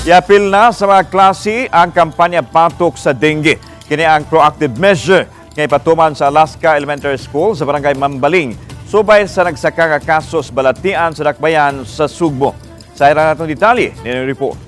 Iapil na sa mga klase ang kampanya batok sa dengue. Kini ang proactive measure nga ipatuman sa Alaska Elementary School sa Barangay Mambaling, subay sa nagsaka nga kasos balatian sa dakbayan sa Sugbo. Sa ira natong detalye, nini report.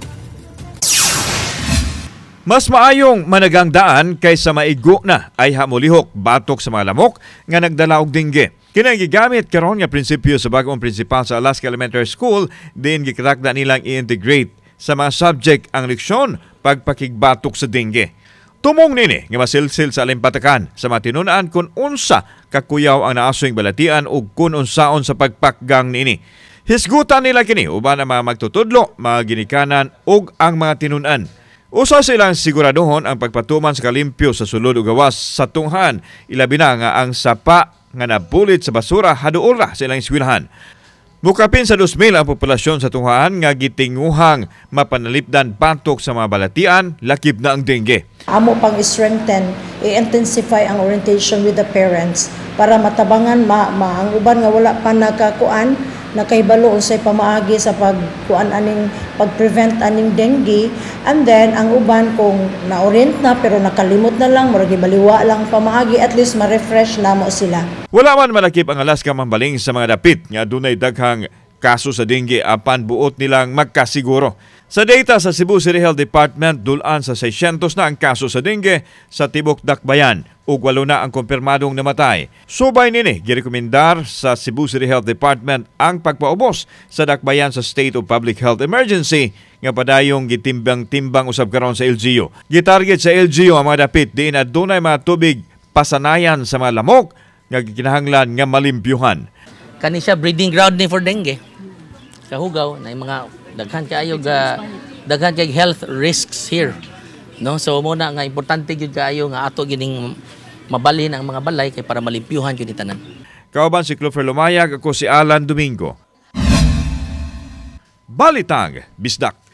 Mas maayong managang daan kaysa maigo na ay hamulihok batok sa mga lamok nga nagdala og dengue. Kini ang gigamit karon nga prinsipyo sa bagong principal sa Alaska Elementary School, din gikatakda nilang i-integrate sa mga subject ang leksyon pagpakigbatok sa dengue. Tumong nini nga masilsil sa alimpatakan sa mga tinun-an kung unsa kakuyaw ang naasoing balatian ug kung unsaon sa pagpakgang niini. Hisgutan nila kini uban ang mga magtutudlo, mga ginikanan ug ang mga tinun-an. Usa silang siguraduhon ang pagpatuman sa kalimpyo sa sulod ug gawas sa tunghan, ilabi na nga ang sapa nga nabulit sa basura haduol ra sa ilang eskwelahan. Mukapin sa 2,000 ang populasyon sa tunghaan nga gitinguhang mapanalipdan batok sa mga balatian, lakip na ang dengue. Amo pang strengthen, i-intensify ang orientation with the parents para matabangan ma ang uban nga wala pa nakakuan, nakahibalo unsay pamaagi sa pagkuan aning pag-prevent aning dengue. And then ang uban kung na-orient na pero nakalimot na lang, murag gibaliwa lang pamaagi, at least ma-refresh namo sila. Wala man malakip ang Alaska Mambaling sa mga dapit nga adunay daghang kaso sa dengue, apan buot nilang magkasiguro. Sa data sa Cebu City Health Department, dulan sa 600 na ang kaso sa dengue sa tibok dakbayan ug 8 na ang kumpirmadong namatay. Subay nini, girekomendar sa Cebu City Health Department ang pagpaubos sa dakbayan sa State of Public Health Emergency nga padayong gitimbang-timbang usab karon sa LGU. Gitarget sa LGU ang mga dapit diin adunay mga tubig pasanayan sa mga lamok nga gikinahanglan nga malimpyuhan. Kani siya breeding ground ni for dengue. Kahugaw na yung mga daghan kaayo ga daghan kay health risks here. No? So mo na nga importante gyud kaayo nga ato gining mabalhin ang mga balay kay para malimpyuhan gyud ni tanan. Kauban si Clover Lumayag, ako si Alan Domingo. Balitang Bisdak.